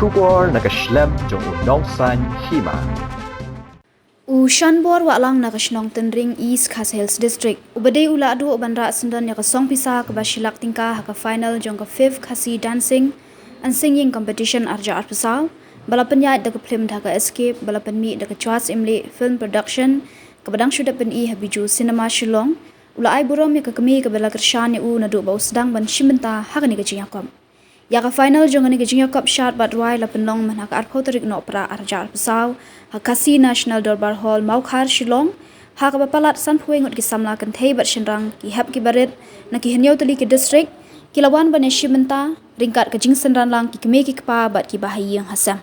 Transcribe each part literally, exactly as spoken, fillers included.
Khubor na ka shlem jong u Nongsaiñ Hima. U Shanbor Wahlang na ka shnong Tynring, East Khasi Hills District, uba dei u la duh ban rah syndon ïa ka song pisa kaba shi lak tyngka ha ka final jong ka Fifth Khasi Dancing and Singing Competition arhajar arphew saw, ba la pynïaid da ka phlim Dhaka Escape, ba la pynmih da ka Chwas Imli Film Production, kaba dang shu dep pyni ha Bijou Cinema Shillong, u la ai burom ïa ka kmie kaba la kyrshan ïa u naduh ba u sdang ban shim bynta ha kane ka jingïakop. Ïa ka final jong kane ka jingïakop shad bad rwai la pynlong mynha ka arphew tarik Nohprah arhajar arphew saw ha Khasi National Dorbar Hall, Mawkhar, Shillong, ha kaba palat sanphew ngut ki samla kynthei bad shynrang, ki hep ki barit na ki hynñiew tylli ki district, ki la wan ban ïashim bynta ryngkat ka jingsynran lang ki kmie ki kpa bad ki bahaïing hasem.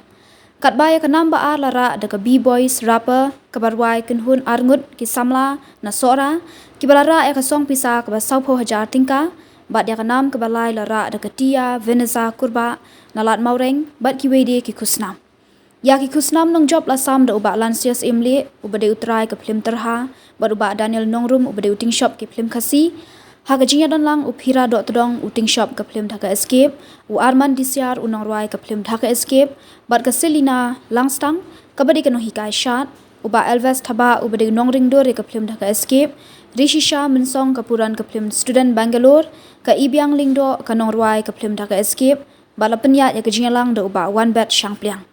Katba ïa ka nam ba ar la rah da ka B-Boys Rapper, kaba rwai kynhun arngut ki samla na Sohra, kiba la rah ïa ka song pisa kaba sawphew hajar tyngka, bad ïa ka nam kaba lai la rah da ka Tia Vanessa Kurbah na Lad Mawreng, bad kiwei de ki khusnam. Ïa ki khusnam nongjop la sam da u Bah Lansias Imli, uba dei u trai ka phlim Tyrha, bad u Bah Daniel Nongrum, uba dei u tyngshop ki phlim Khasi. Ha ka jingïadon lang u Phira Dohtdong, u tyngshop ka phlim Dhaka Escape, u Arman Disiar, u nongrwai ka phlim Dhaka Escape, bad ka Selina Langstang, kaba dei ka nonghikai shad, u Bah Elvis Thabah, uba dei u nongringdur ïa ka phlim Dhaka Escape, Rishi Shah Mynsong, ka puran ka phlim Student Bangalore, ka Ibiang Lyngdoh, ka nongrwai ka phlim Dhaka Escape, bad la pynïaid ïa ka jingïalang da u Bah Wanbet Shangpliang.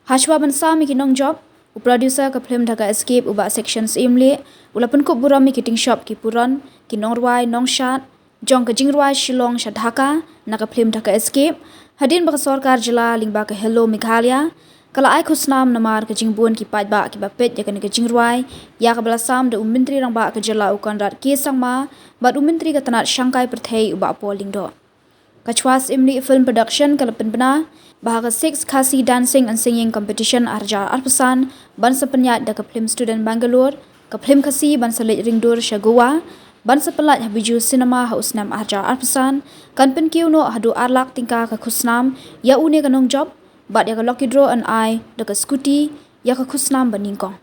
Hashwa ban sam ïa ki nongjop, u producer ka phlim Dhaka Escape, u Bah Section Syiemlieh, u la pynkup burom ïa ki tyngshop ki puran, ki nongrwai nongshad jong ka jingrwai Shillong sha Dhaka na ka phlim Dhaka Escape, hadien ba ka sorkar jylla lyngba ka Hello Meghalaya ka la ai khusnam namar ka jingbun ki paidbah kiba peit ïa kane ka jingrwai, ïa kaba la sam da u Myntri Rangbah ka jylla u Conrad K Sangma, bad u Myntri ka tnat shangkai pyrthei u Bah Paul Lyngdoh. Ka Chwas Imli Film Production ka la pynbna ba ha ka Sixth Khasi Dancing and Singing Competition arhajar arphew san, ban sa pynïaid da ka phlim Student Bangalore, ka phlim Khasi ban sa leit ringdur sha Goa, ban sa pynlait ha Bijou Cinema ha u snem arhajar arphew san, kan pynkiew noh haduh ar lak tyngka ka khusnam ïa une ka nongjop, bad ïa ka lucky draw yn ai da ka scooty ïa ka khusnam ba nyngkong.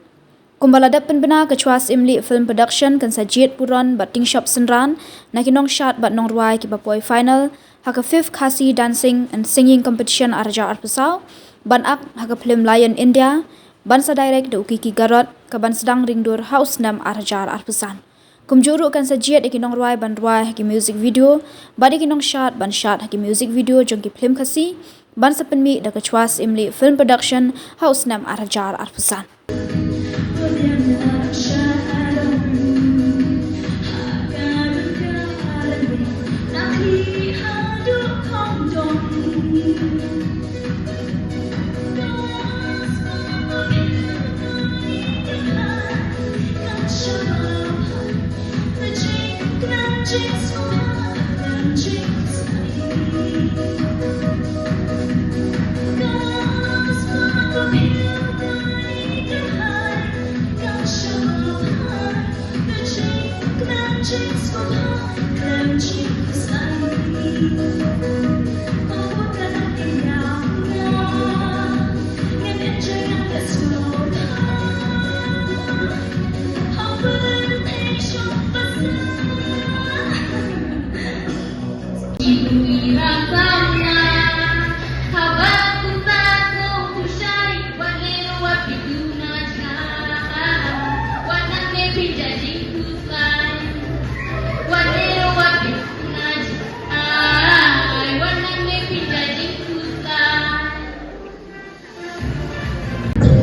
Kumba la dep pynbna, ka Chwas Imli Film Production kan sa jied puron bad tyngshop synran na ki nongshad bad nongrwai kiba poi final ha ka Fifth Khasi Dancing and Singing Competition arhajar arphew saw, ban ak ha ka phlim Lion India, ban sa direct da u Kiki Garot, kaban sdang ringdur ha u snem arhajar arphew san. Kumjuh ruh kan sa jied ïa ki nongrwai ban rwai ha ki music video, bad ïa ki nongshad ban shad ha ki music video jong ki phlim Khasi, ban sa pynmih da ka Chwas Imli Film Production ha u snem arhajar arphew san.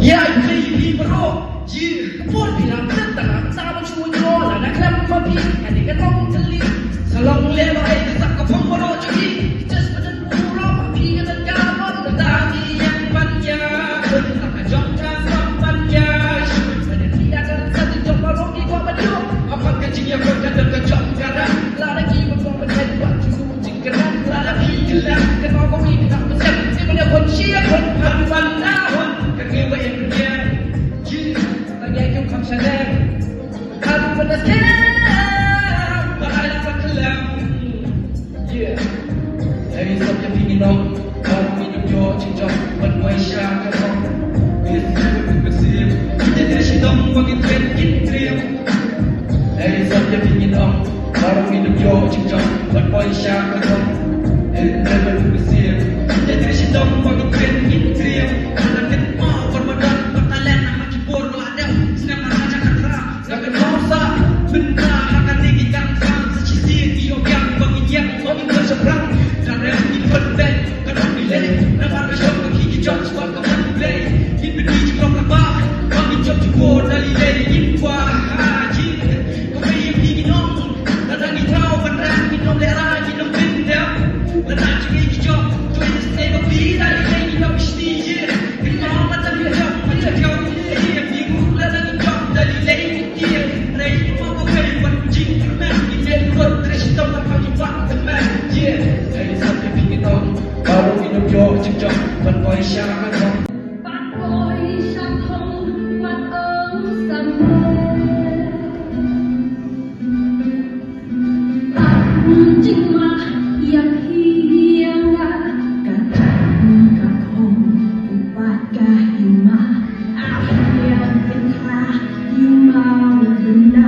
Ïa, ïa phi baroh, ïa ka por phi la klet tang, sa ba shu ïoh la da khlem ma phi, kane ka tong thylli. Sa long leh ba ai ka tak ka phong baroh jong phi. Just ba don burom ha phi ka tang ka mon, ka ta phi ïeng ban ïa. Ka ta ka jong ka song ban ïa. Shu ba da phi da ka sa ti jong baroh ki kwah ban ïoh. Hapdeng ka jingïakop ka don ka jong ka rang. Lada ki ba kwah ban ïoh ba ki su jing ka rang. Lada phi ka rang ka tong ba phi ka tang ba jem. Si ba da pon shi pon phan phan da pon. Ka kiew ba in ïa. Jin ba ïa kiew kham sha leh. Kham phan da skem. Ba ai la sa ka lem. Yeah. Hey, sop ïa phi ngi nong. Baroh ngi duk ïoh jingjop ban poi sha ka thong. Ngi duk ngi duk siem. Ngi duk siem dong ba ngi tren ngi tren. Hey, sop ïa phi ngi nong. Baroh ngi duk ïoh jingjop ban poi sha ka thong. Ngi duk ngi duk siem. Ngi duk siem dong ba ngi tren ngi Ïoh jingjoh ban poi sha ka thong. Ban poi sha thong wat ong sa me. Ap jingma ïa phi ïa nga, ka thong ka thong, u pat ka hima. Ah, ïa phi ka hima u bynda.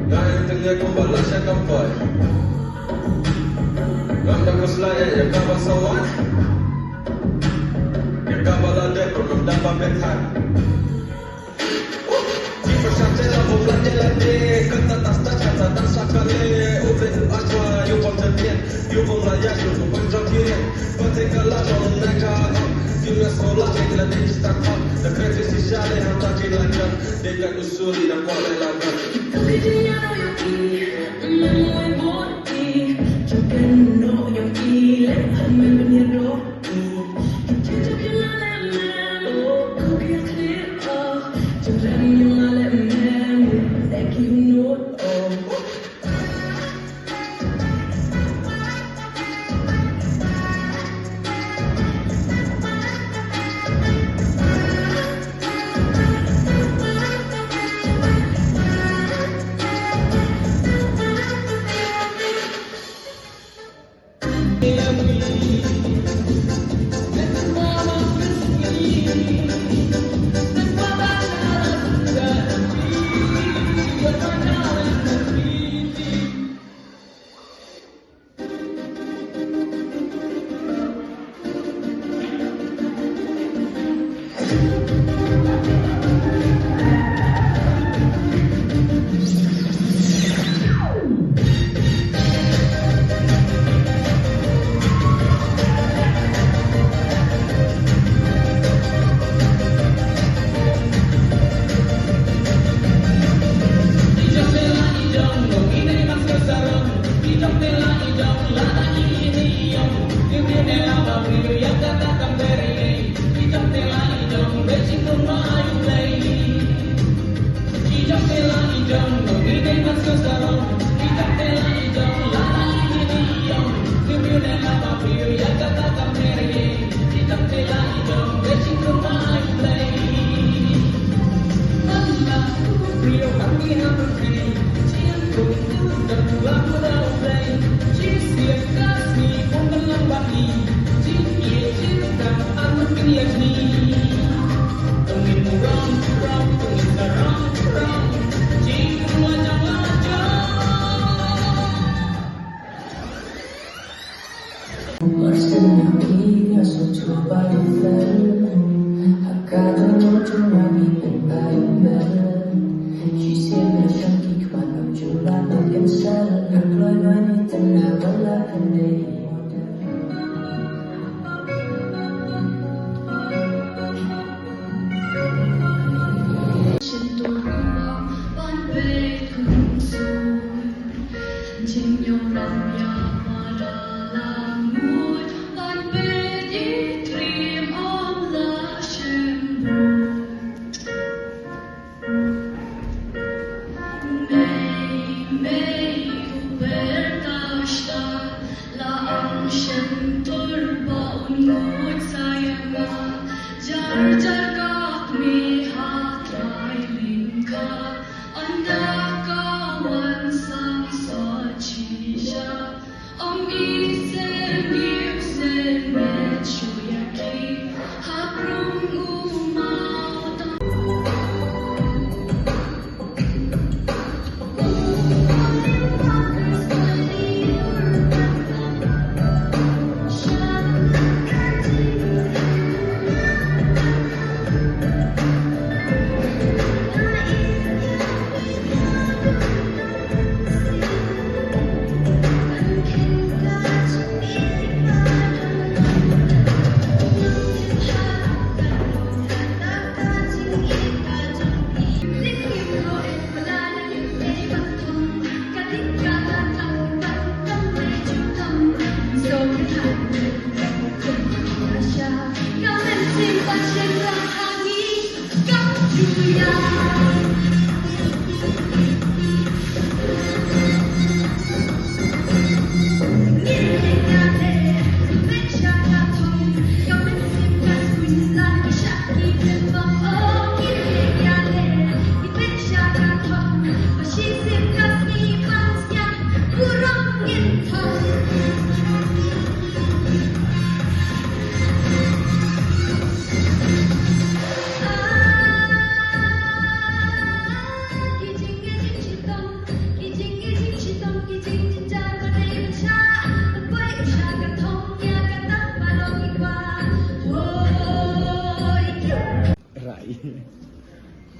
Nga ïa tynrai kumba la shah kam poi. Ngam da khuslai ïa kaba sa wan. Ïa kaba la dep ruh ngam da ba pynthang.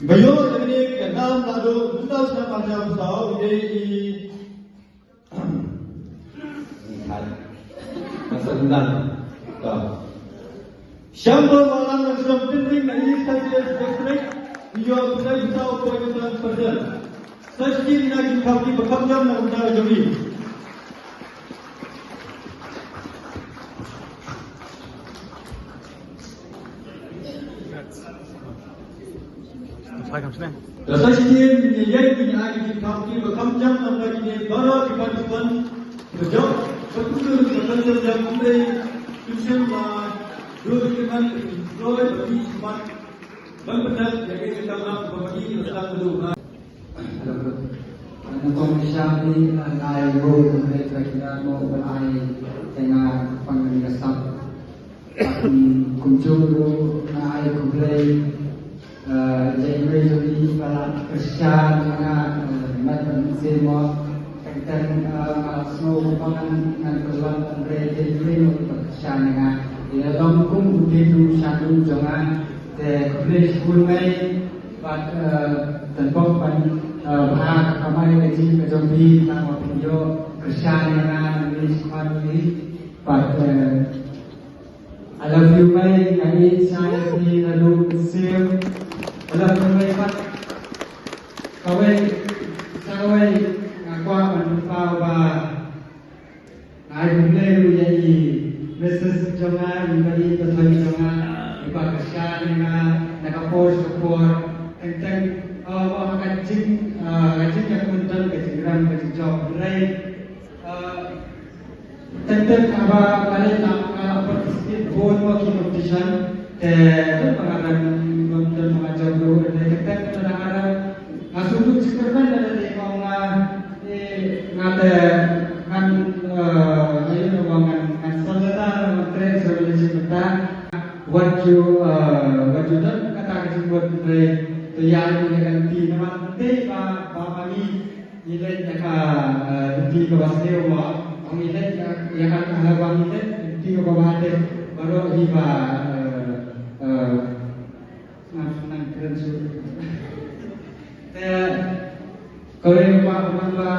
Ba ïoh ïa kane ka nam naduh hynñiew snem ar hajar arphew saw, ïa i Ka sa undang. To. Shambor Walang na Shnong Tynring na East Khasi Hills District, ïoh pynlait bynta u poi ka sa persen. Sa shisien ïa ki khapki ba kham jam na ka bynta ka jong i. Sa shisien ngi ïa ki, ngi ai ki jingkyrkhu ba kham jam na kine baroh ki participant. Ba jop ba kyntur ba kyntur jam kumne. Kynshem la dur ki man ki kloi ba ki smat ban pyndep ïa ki kam ba ki sdang duh. Hello. Nyngkong sha ni, eh, ngai ro ngai tra kina mo ban ai tengah pang ni ka sap. Kumjuh ruh nga ai khublei, eh, ïa i mei jong ngi ba la kyrshan ïa nga, eh, met ban mynsiem mo. Teng teng, eh, nga la sngew ba ngan, ngan kylla ban rei ïa i mei jong ngi ba kyrshan ïa nga. Ïa long kum u tip u shan u jong nga. Te khublei shibun mei bad, eh, tang bok ban, eh, bha ka kamai ka jing ka jong phi, tang ba phi ïoh kyrshan ïa nga nangne shakhmat ngi. Bad, eh, I love you mei, nga ïeit shai ïa phi naduh mynsiem. I love you mei bad kawei, sa kawei nga kwah ban pynpaw ba nga ai khublei ruh ïa i Missus jong nga, i ba dei i ba thoi jong nga, i ba kyrshan ïa nga na ka por sha ka por. Teng teng, oh, oh, ka jing, ah, ka jingïakhun don ka jingrem ka jingjop. Hynrei, ah, Teng teng haba nga la, nga la participate bun mo ki competition, te don ba nga rem, don, don ba nga jop ruh, te teng teng don ba nga rem. Nga sngewthuh jingkyrmen lada dei mo nga, eh, nga te ngan, eh, nga ïoh mo ngan, ngan sdang lada ngan treh sha relationship mynta. Wat ju, eh, wat ju don kata ka jingmut, hynrei to ïa ïa ka lynti namar dei ba, ba ma ngi Ngi leit ïa ka, eh, lynti kaba sniew mo. Ngi leit ïa, ïa ka, eh, ba ngi leit lynti kaba bha te. Baroh hi ba, eh, eh, nang, nang kren shuh. Te kawei ka ba, ba, ba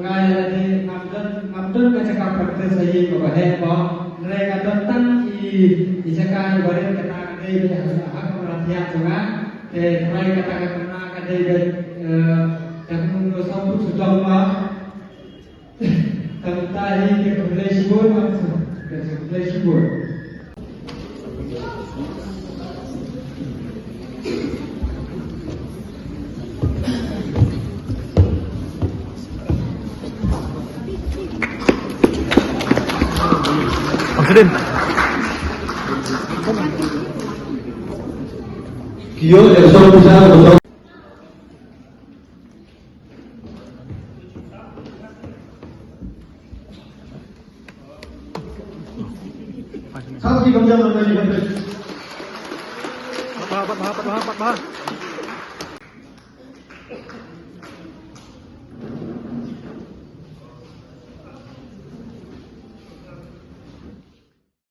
nga ïa lade ngam don, ngam don ka jaka practice ha ïing kaba heh mo. Hynrei nga don tang i, i jaka iba rit kata ka dei ha, ha kamra thiah jong nga. Te trai kata ka kamra ka dei beit, eh, tang kumno sawphew sawdong mo. Tang ta hi ka khublei shibun, ka khublei shibun. Amsudin. Kio, ya, solo bisa, solo. Satu di kemudian terjadi. Pat bha, pat bha, pat bha, pat bha.